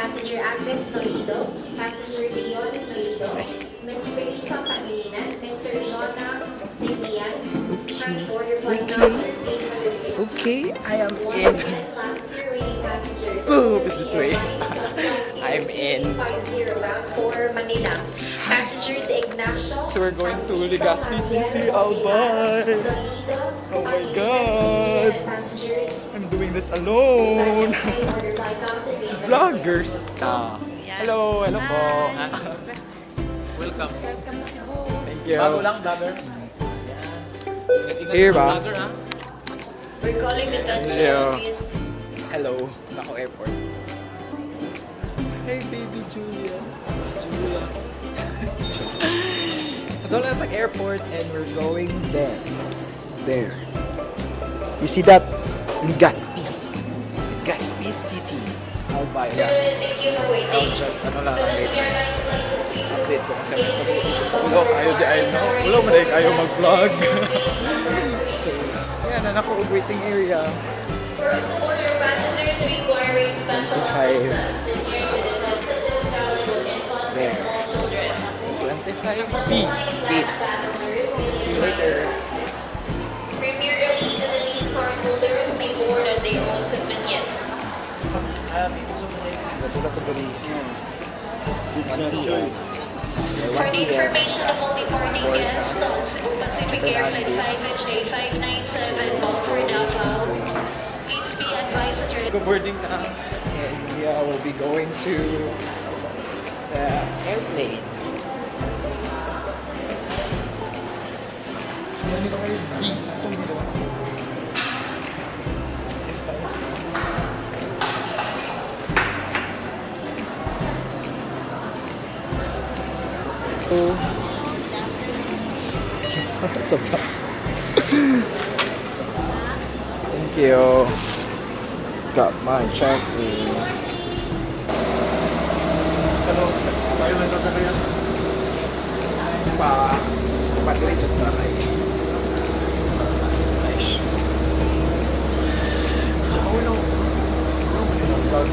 Passenger Agnes Nolido, Passenger Leon Nolido, Ms. Felisa Pangilinan, Mr. Jonah Siglian. Kindly order flight number gate number 6. Okay, I am Once in. Again, last year waiting passengers. Boom, is this way. Airlines on flight I'm in. 2850 bound for Manila. Passengers Ignacio. So we're going to Jacinto Legazpi Javier City, Montejar, Albay. Toledo, Oh my Pangilinan God. City, and passengers I'm doing this alone. Kindly order flight counter gate number 6. Vloggers. Ah. Hello, hello po. Welcome. Welcome to Cebu. Thank you. Bago lang, vlogger. Ingat-ingat Here sa ba? vlogger, ha? We're calling the attention Hello. of you. Hello, Nako Airport. Hey, baby Julia. Julia. Ito lang at airport and we're going there. There. You see that? Legazpi. Legazpi City. Albay. Yeah. Thank you for waiting. I'll just, ano lang, Philippine later. Airlines flight Update ko kasi 22 sa ulo kayo di ay no. Ulo man ay kayo mag-vlog. So, yan, na ako waiting area. First order passengers requiring special Five. Assistance, senior citizens, and those traveling with infants There. And small children. 25B. Flight passengers, See you later. Premier Elite and Elite card holders may board at their own convenience. Natulad ko rin. 1 p.m. For the information of all departing guests of Cebu Pacific Air Flight 5HA597 bound for Davao, please be advised that your Go boarding na. And yeah, we'll be going to the airplane. 25B. Saktong dito. F5. Oh. Sobra. Thank you. Got my check-in. Hello. Tayo man sa kaya. Pa, pa-diretso na kay. Nice. Oh no. Oh, my God.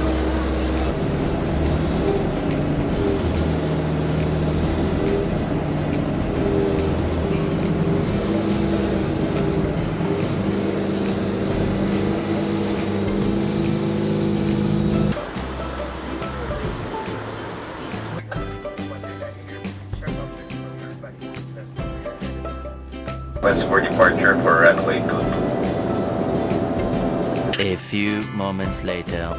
Request for departure for runway 22. A few moments later.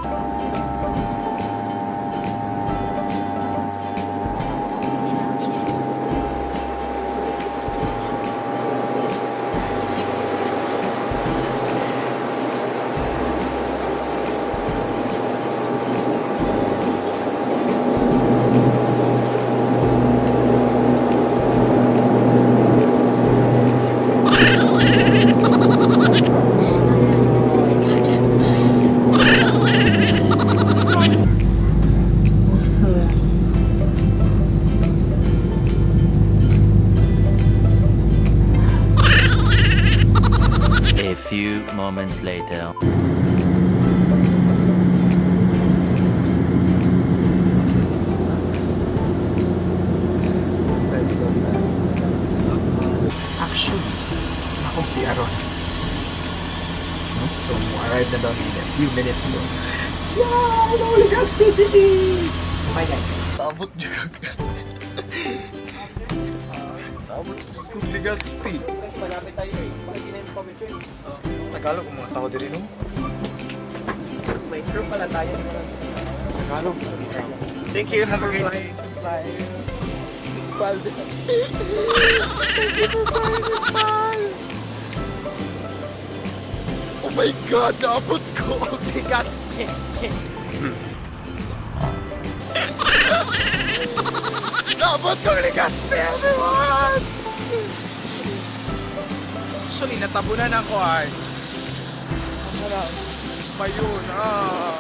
A few moments later. Snacks. Side ko na. Actually, akong si Aaron. No? So, arrive na daw in a few minutes. So, yeah! Hello, Legazpi City! Bye, guys. Tabot jud. Tabot jud kong Legazpi. Kasi malapit tayo eh. Bakit hindi na yung public train? Tagalog ang mga tao diri, no? May crew pala tayo. Tagalog. Thank you. Have a great day. Bye. Pal. Thank you for buying it, pal. Oh my God, naabot ko ang Legazpi. Naabot ko ang Legazpi, everyone! Actually, natabunan ako ay. Ano Mayun, ah.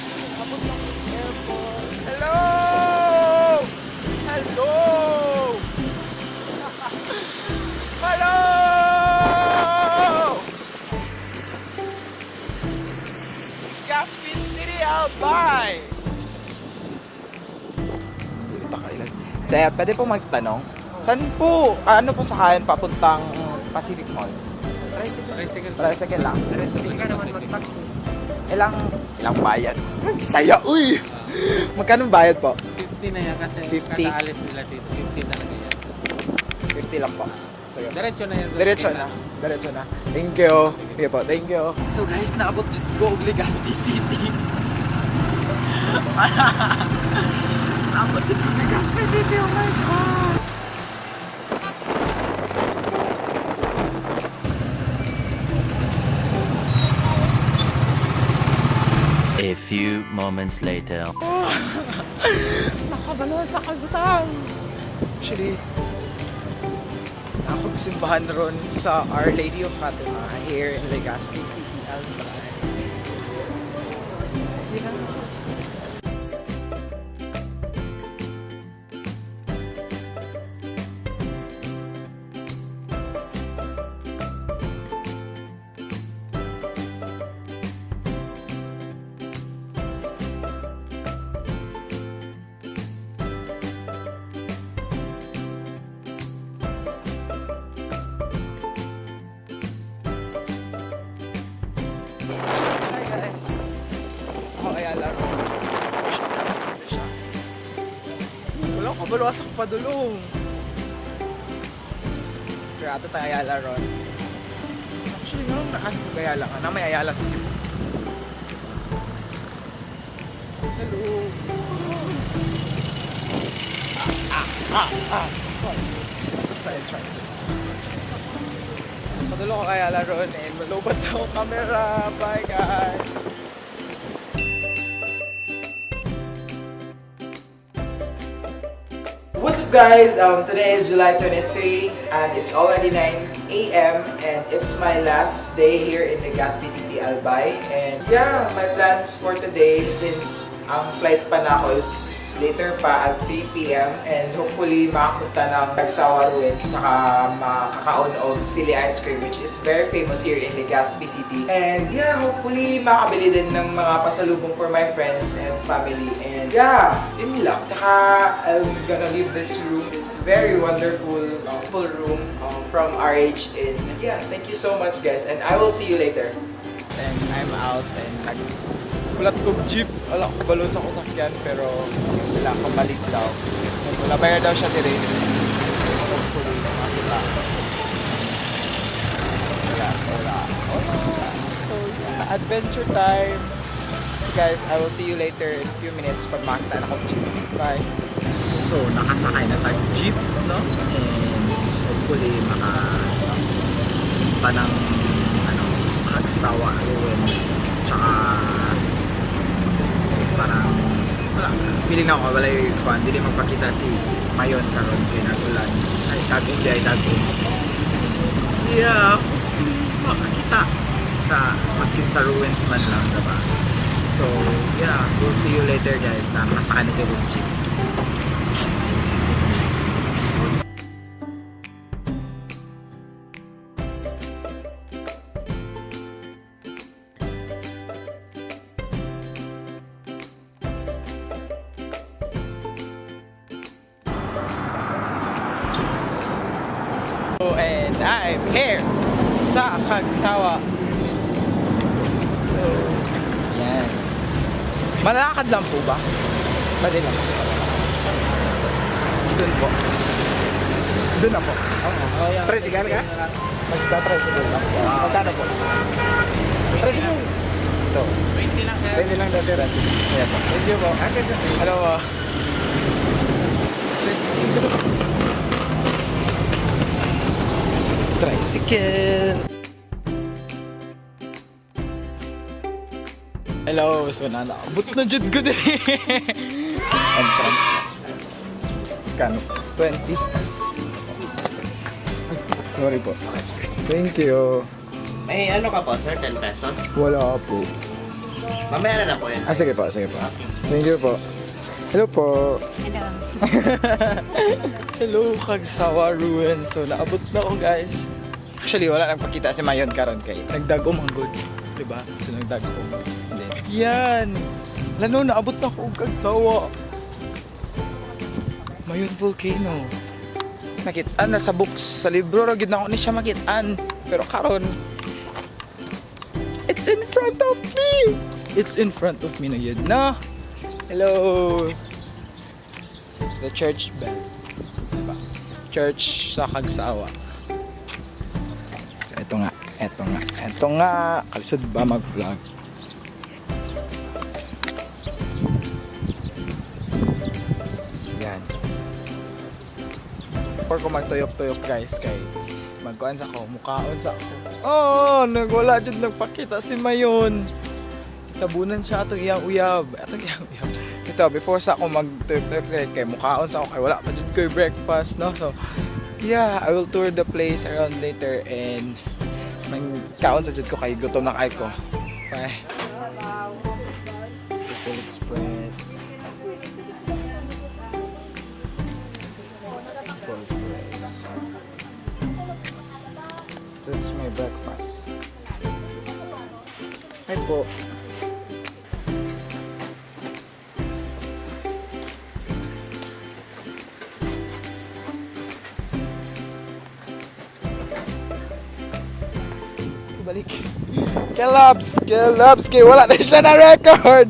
So, abot lang ng airport. Hello! Hello! Hello! Albay! Pakailan. Sir, pwede po magtanong? Saan po, ano po sakayan papuntang Pacific Mall? Tricycle. Tricycle lang. Tricycle naman mag-taxi. Ilang bayad? Bisaya, uy! Magkano bayad po? 50 na yan kasi 50. kakaalis nila dito. 50 talaga yan. 50 lang po. Sige. Diretso na yan. Diretso na. Diretso na. Thank you. Sige po, thank you. So guys, naabot jud ko og Legazpi City. Naabot jud ko og Legazpi City. Oh my God. A few moments later. Nakabalon sa kalbutan. Actually, nakapagsimbahan ron sa Our Lady of Fatima here in Legazpi City, Albay. Yeah. Hi guys! Ako ay alaro. Siya. Wala ko kabalo sa padulong. Pero ato tayo Ayala ron. Actually, nga naan ko Ayala ka na may Ayala sa Cebu. Hello! Ah, ah, ah, ah. Sa entrance. Padulong ko kay Ayala ron and malubat na akong camera. Bye guys! What's up guys? Today is July 23 and it's already 9 a.m. and it's my last day here in Legazpi City, Albay. And yeah, my plans for today, since ang flight pa na ako is later pa at 3 p.m. and hopefully makapunta ng Cagsawa Ruins saka makakaon og sili ice cream, which is very famous here in Legazpi City. And yeah, hopefully makabili din ng mga pasalubong for my friends and family. And yeah, yun lang. Tsaka I'm gonna leave this room, this very wonderful full room from RH Inn. Yeah, thank you so much guys and I will see you later. And I'm out and nag kulat kong jeep. Wala ko balon sa kusakyan pero yung sila kabalik daw. And wala bayad daw siya dire. Hopefully makita. Wala, wala, wala. So yeah, adventure time. Guys, I will see you later in a few minutes pag makita na akong jeep. Bye. So, nakasakay na tag jeep, no? And hopefully maka panang ano, Cagsawa Ruins tsaka parang wala, feeling na ako wala yung kwan, dili magpakita si Mayon karon kay nagulan ay tagong di ay tagong. Yeah, hopefully makakita sa maskin sa ruins man lang, diba? So yeah, we'll see you later guys, na nakasakay na dyan yung jeep. Oh, and I'm here sa Cagsawa. So, yan. Malakad lang po ba? Pwede lang. Doon po. Doon na po. Tricycle ka? Magta-tricycle lang po. Magkano po? Tricycle. Ito. 20 lang sir. 20 lang daw sir. Ayan po. Thank you po. Hello po. Tricycle. Tricycle. Hello, so nanaabot na jud ko din. Entrance. Kano? 20. Ay, sorry po. Thank you. May ano ka po, sir? 10 pesos? Wala po. Mamaya na lang po yan. Ah, sige po, sige po. Thank you po. Hello po. Hello. Hello, Cagsawa Ruins. So, naabot na ako, guys. Actually, wala nang pakita si Mayon karon kay nagdag-o man good. Diba? So nagdag ko. And then, yan! Lano, naabot na ako og Cagsawa. Mayon Volcano. Nakitaan na sa books, sa libro ra gid na ako ni siya makitaan. Pero karon, it's in front of me. It's in front of me na yun na. Hello. The church bell. Diba? Church sa Cagsawa. So, ito nga, ito nga, ito nga. Kalisod ba mag-vlog? Yan. Or kung magtuyok-tuyok, guys, kay magkuan sa ko, mukaon sa ko. Oh, nagwala jud nagpakita si Mayon. Tabunan siya atong iyang uyab. Atong iyang uyab. Ito, before sa ako magtuyok-tuyok kay mukaon sa ako kay wala pa jud ko'y breakfast, no? So, yeah, I will tour the place around later and mangkaon sa jud ko kay gutom na kay ko. Bye. Bicol Express. Bicol Express. That's my breakfast. Hi po. Balik. Kelabs! Kelabs! Kay wala na siya na record!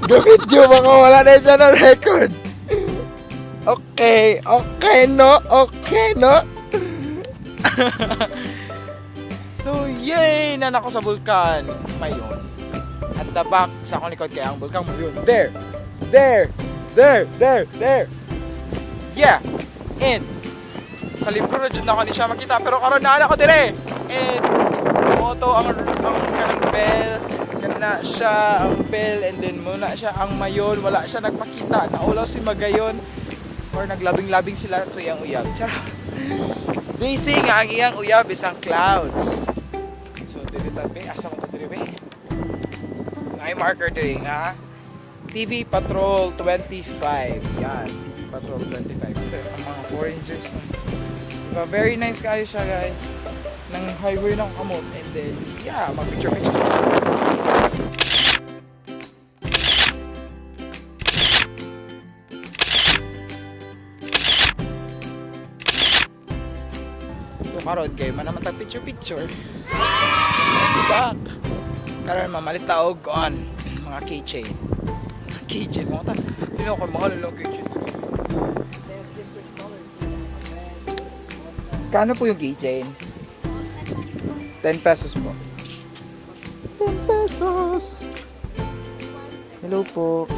Gumidyo ba ko? Wala na siya na record! Okay, okay no, okay no. So, yay! Nana ko sa bulkan. Mayon. At the back, sa akong likod kaya ang bulkan Mayon. There! There! There! There! There! Yeah! And, sa libro na dyan ako ni siya makita pero karon naa na ko dire. And moto ang kanang bell, kana siya ang bell, and then muna siya ang Mayon, wala siya nagpakita, naulaw si Magayon or naglabing-labing sila to iyang uyab. Charot. They say nga ang iyang uyab is ang clouds. So diri tabi, asa mo to diri be? Ay, marker diri nga. TV Patrol 25. Yan, TV Patrol 25. Ito, ang mga foreigners na. Diba, very nice kayo siya, guys. Nang highway ng kamot. And then, yeah, mag-picture picture. So karon kay man naman tag picture picture. Back. Karon mamalit ta og on mga keychain. Keychain mo ta. Dino ko mahal lang keychain. Kano po yung keychain? 10 pesos po. 10 pesos. Hello po.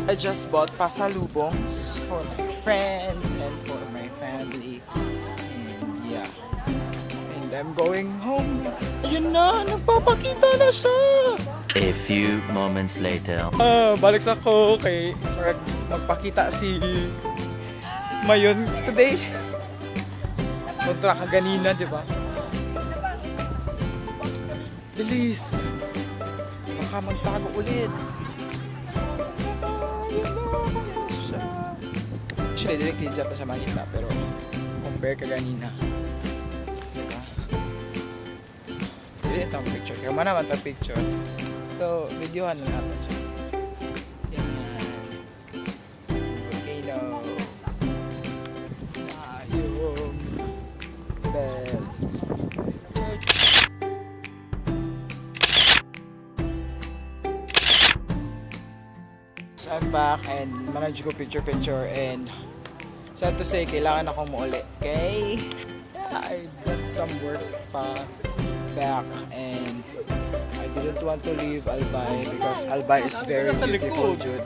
I just bought pasalubongs for my friends and for my family. And yeah. And I'm going home. Ayun na, nagpapakita na siya. A few moments later. Ah, balik sa ko kay murag nagpakita si Mayon today. Kontra ka ganina, di ba? Bilis! Baka magtago ulit. Ayun na, ayun siya. Actually, dili kay pa siya makita, pero compare ka ganina. Diba? Dili itong picture. Kaya man naman itong picture. So, videohan na natin siya. Yan. Volcano. Ayun. Bell. So, I'm back and manage ko picture-picture and sad to say, kailangan akong muuli. Okay? Yeah, I got some work pa back and I didn't want to leave Albay because Albay is very beautiful, Jude.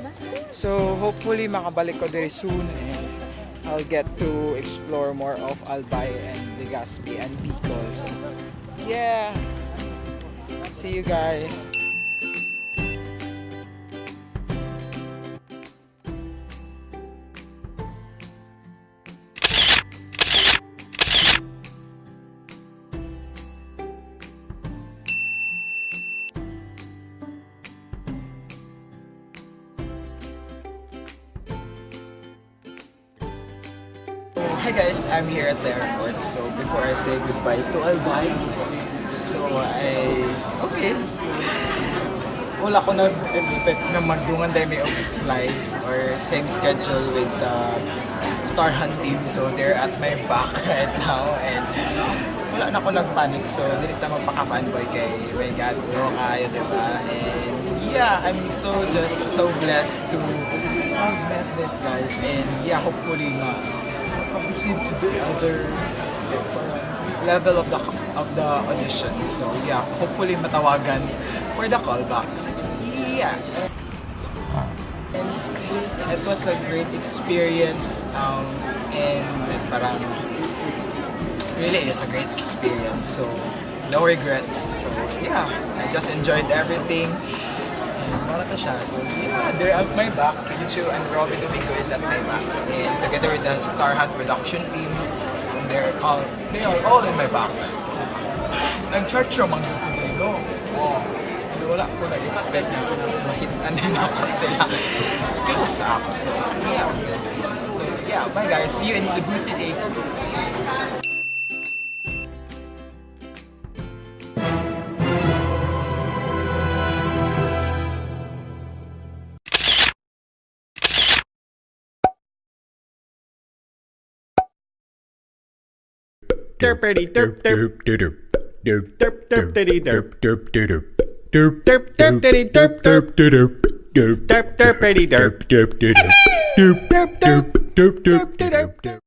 So, hopefully, makabalik ko diri soon and I'll get to explore more of Albay and Legazpi and Bicol. So, yeah! See you guys! Hi guys, I'm here at the airport. So before I say goodbye to Albay, so I okay. Wala ko nag-expect na magdungan dahil may flight or same schedule with the Star Hunt team. So they're at my back right now and wala na ako nag-panic. So dili ta magpaka-fanboy kay, my God, bro, kaya, di ba? And yeah, I'm so just so blessed to have met these guys and yeah, hopefully ma proceed to the other level of the audition. So yeah, hopefully matawagan for the callbacks. Yeah. And it was a great experience and parang really is a great experience. So no regrets. So yeah, I just enjoyed everything. And wala to siya. So yeah, they're at my back. Chu and Robi Domingo is at my back. And together with the Star Hunt production team, they are all in my back. Nag-charge siya man today, no? Oh. And wala ko nag-expect na makita din ako sila close up. So yeah. So yeah, bye guys. See you in Cebu City. Derpity derp derp derp derp derp derp derp derp derp derp derp derp derp derp derp derp derp derpity derp derp derp derp derp derp derp derp derp.